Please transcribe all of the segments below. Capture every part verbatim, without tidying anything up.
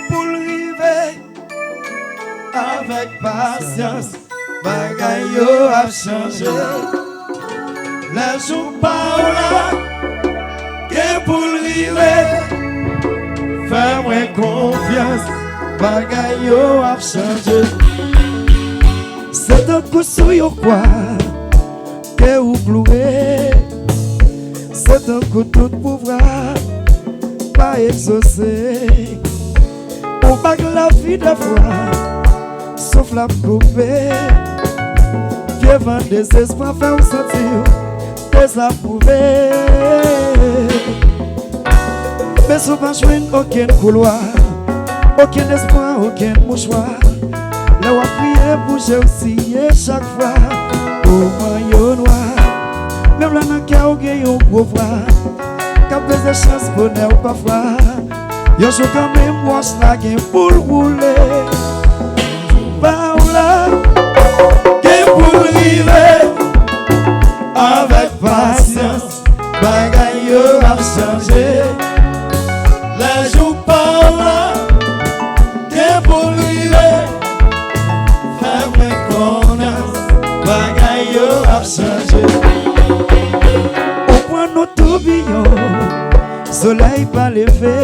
Pou l rive avèk pasyans, bagay yo ap chanje. Lè jou pa w la, gen pou l rive. Fè mwen konfyans, bagay yo ap chanje. Se tankou sou yon kwa ke ou kloure. Se tankou tout pouvwa pa egzose. Ou bak lavi de fwa, souf la ap koupe. Vye van dezespwa fè w santi w dezapwouve. Men si w pa jwenn okenn koulwa, okenn espwa, okenn mouchwa, lè w ap kriye, bouje w siye chak fwa. Moman yo nwa, menm lè nan kè w gen yon gwo vwa k ap peze chans bonè w pafwa. Yon jou kanmenm, wòch la gen pou l woule. Pa w la, gen pou l rive. Avèk pasyans, bagay yo ap chanje. Lè jou pa w la, gen pou l rive. Fè mwen konfyans, bagay yo ap chanje. Ou pran yon toubiyon, solèy pa leve.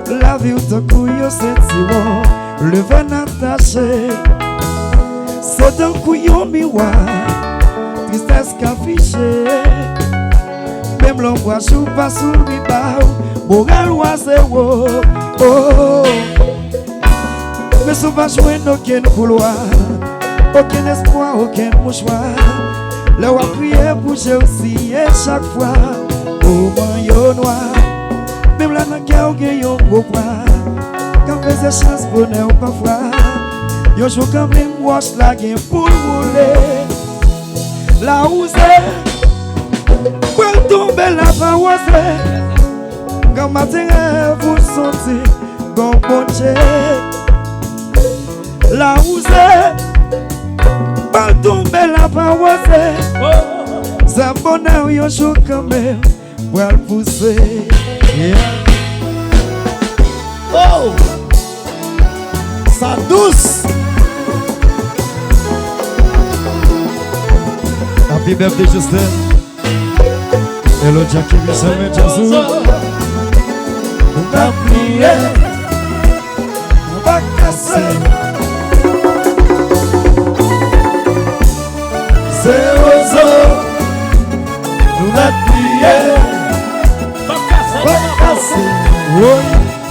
Lavi w tankou yon sentiwon, leve n atache. Se tankou yon miwa, tristès k afiche. Menm lè w bwè jou pa souri ba w, moral w a zewo. Oh. Men si w pa jwenn okenn koulwa, okenn espwa, okenn mouchwa, lè w ap kriye, bouje w siye chak fwa. Moman yo nwa, menm lè nan kè w gen yon gwo pwa k ap peze chans bonè w pafwa. Yon jou kanmenm, wòch la gen pou l woule. Lawouze pral tonbe, la pa woze. Gran maten rèv ou santi gon Bondye. Lawouze pral tonbe, la pa woze. Zèb bonè w yon jou kanmenm pral pouse. Yeah. Oh! Sa dous! Happy birthday, Justin. Hello, Jackie Michel, men Jazou. Nou pa pliye, nou pa kase. Se wozo, nou pa pliye, pa kase. Woy,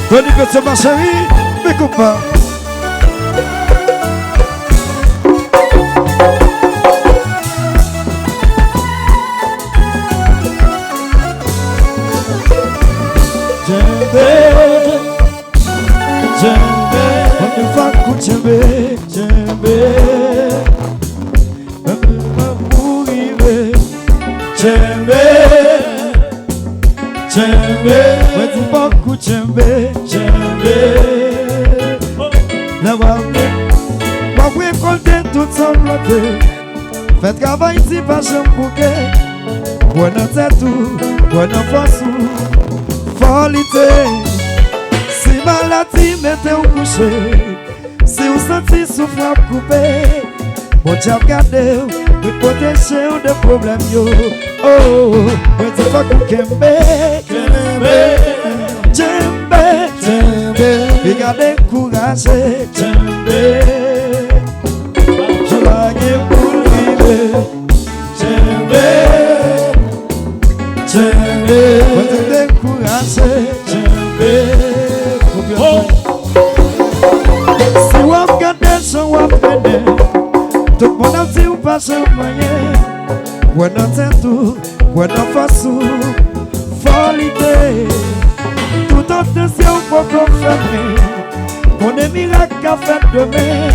Tony Kotso, ma chérie, men konpa. Djenbe, djenbe, mwen te fè kou djenbe, djenbe. Mwen pou rive, djenbe, djenbe. Mwen di fòk ou djenbe, djenbe. Lè w ap, w ap rekòlte tout sa w plante. Fè travay di pa janm bouke. Kwè nan tèt ou, kwè nan fòs ou. Fò lite. Si maladi mete w kouche, si w santi souf w ap koupe, Bondye ap gade w, li pwoteje w de pwoblèm yo. Oh, mwen di fòk ou kenbe, kenbe, djenbe, djenbe. Piga dekouraje, djenbe. Jou la gen pou l rive. Djenbe, djenbe. Mwen te dekouraje, djenbe. Oh. Si w ap gade jan w ap mennen, tout moun ap di w pa janm anyen. Kwè nan tèt ou, kwè nan fòs ou, fò lite. Toutan zye w poko fèmen, konnen mirak ka fèt demen.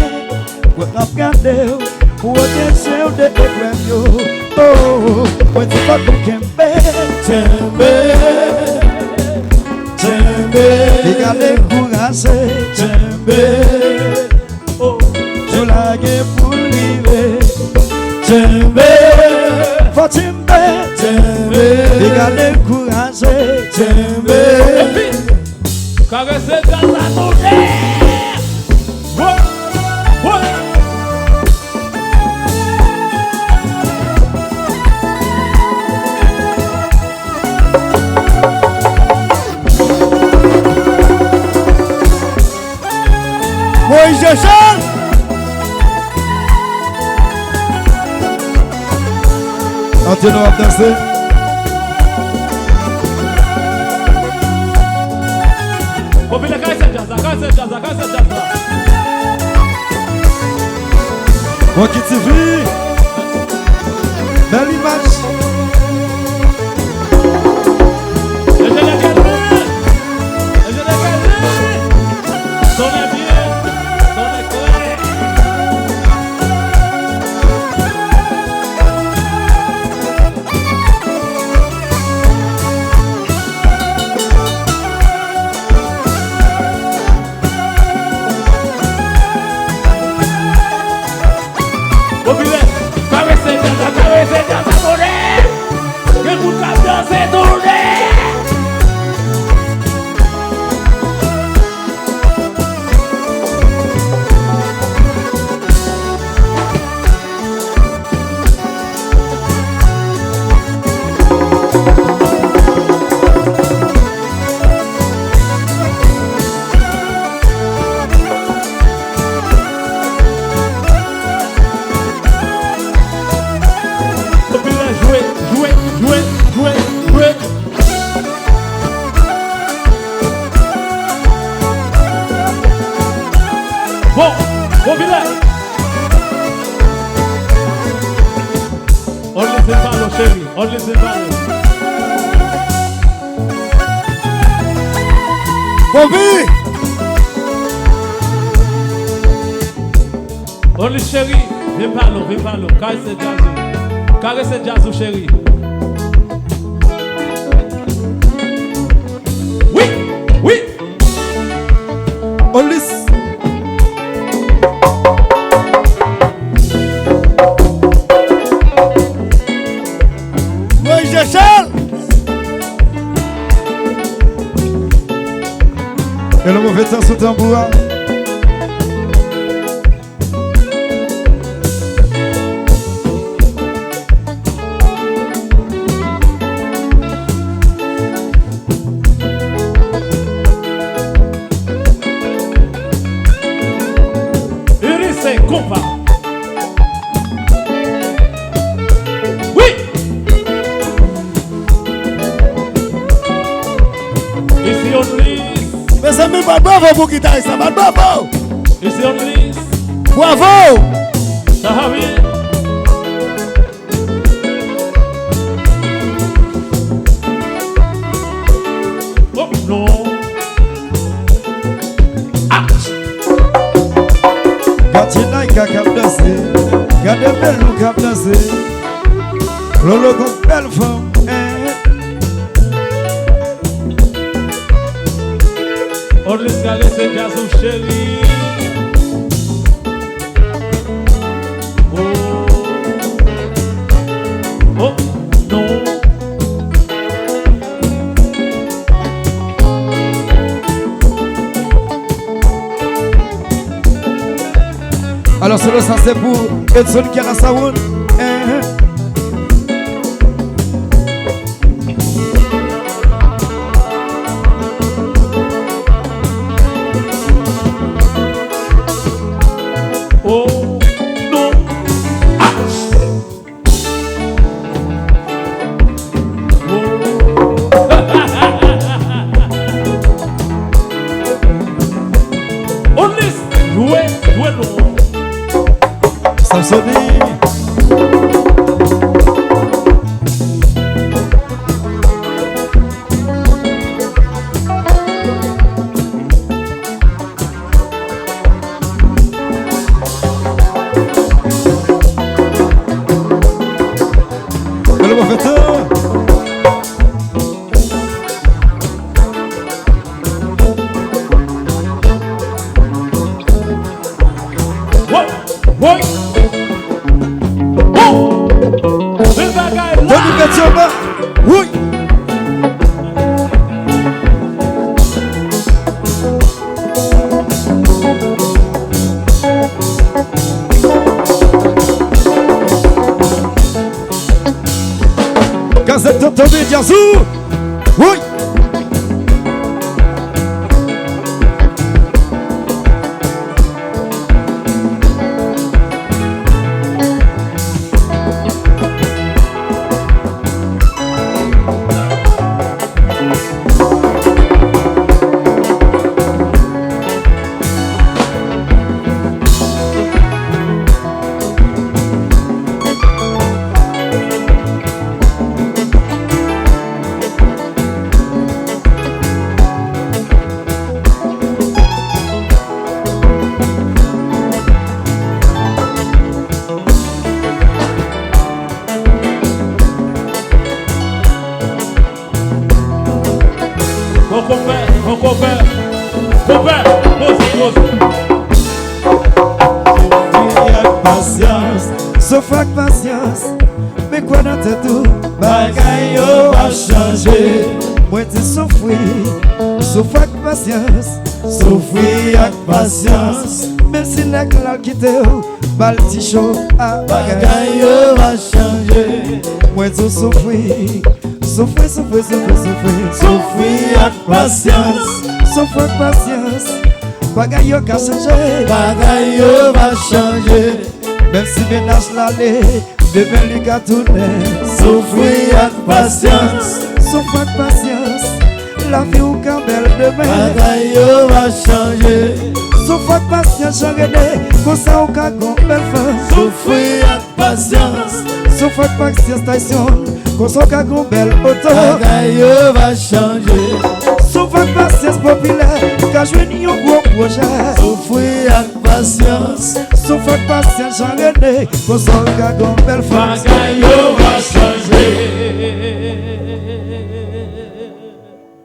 Mwen ap gade w, pwoteje w de eprèv yo. Oh, mwen di fòk ou kenbe, kenbe, Piga dekouraje, kenbe. Oh, jou la gen pou l rive. Kenbe. Fò kenbe. Kenbe. Piga dekouraje, kenbe. Epi, karese djaz la, tande. Wo, wo. Moïse Jechal. Antenan w ap danse. Popilè, kase djaz la, kase djaz la, kase djaz la. Rocky T V. Bèl imaj. Popilè, karese djaz la, karese djaz la, tande! Gen moun k ap danse, tande! Popilè, jwe, jwe, jwe, jwe, jwe. Bon, popilè. Only Zin Palo, cheri. Only Zin Palo. Bobby! Only cheri, vin pale w, vin pale w. Karese djaz ou. Karese djaz ou, cheri. Wi, wi. Only. Moïse Jechal. E le move tan sou tanbou a. Iri se konpa. Wi! Isi yon lis. Mezanmi, bat bravo pou gitaris la, bat bravo! Isi yon lis. Bravo! Sa va byen. Oh non. Gad Jenaïka k ap danse. Gade Belou k ap danse. Lolo gon bèl fanm, eh. Only Sky, se djaz ou cheri. Oh. Oh, non. Alò, solo sa se pou Edson ki a la sound. Eh, eh. Oh, non. Ah. Only, jwe, jwe non. Samsoni. Bèl move tan. Tchaba. Woy. Kazèk Tonton Medya sou. Woy. Bon, konpè, bon, konpè, konpè, poze, poze. Soufri ak pasyans, soufri ak pasyans. Men kwè nan tèt ou, bagay yo va chanje. Mwen di soufri, soufri ak pasyans. Soufri ak pasyans. Menm si nèg la kite w, ba l ti cho a bagay. Bagay yo va chanje. Mwen di w soufri, soufri, soufri, soufri, soufri. Soufri ak pasyans. Soufri ak pasyans. Bagay yo ka chanje. Bagay yo va chanje. Menm si mennaj la ale, demen li ka tounen. Soufri ak pasyans. Soufri ak pasyans. Lavi w ka bèl demen. Bagay yo va chanje. Soufri ak pasyans, Jean René, konsa w ka gon bèl fanm. Soufri ak pasyans. Soufri ak pasyans, Tyson, konsa w ka gon bèl oto. Bagay yo va chanje. Soufri ak pasyans, Popilè, ka jwenn yon gwo pwojè. Soufri ak pasyans. Soufri ak pasyans, Jean René, konsa w ka gon bèl fanm. Bagay yo va chanje.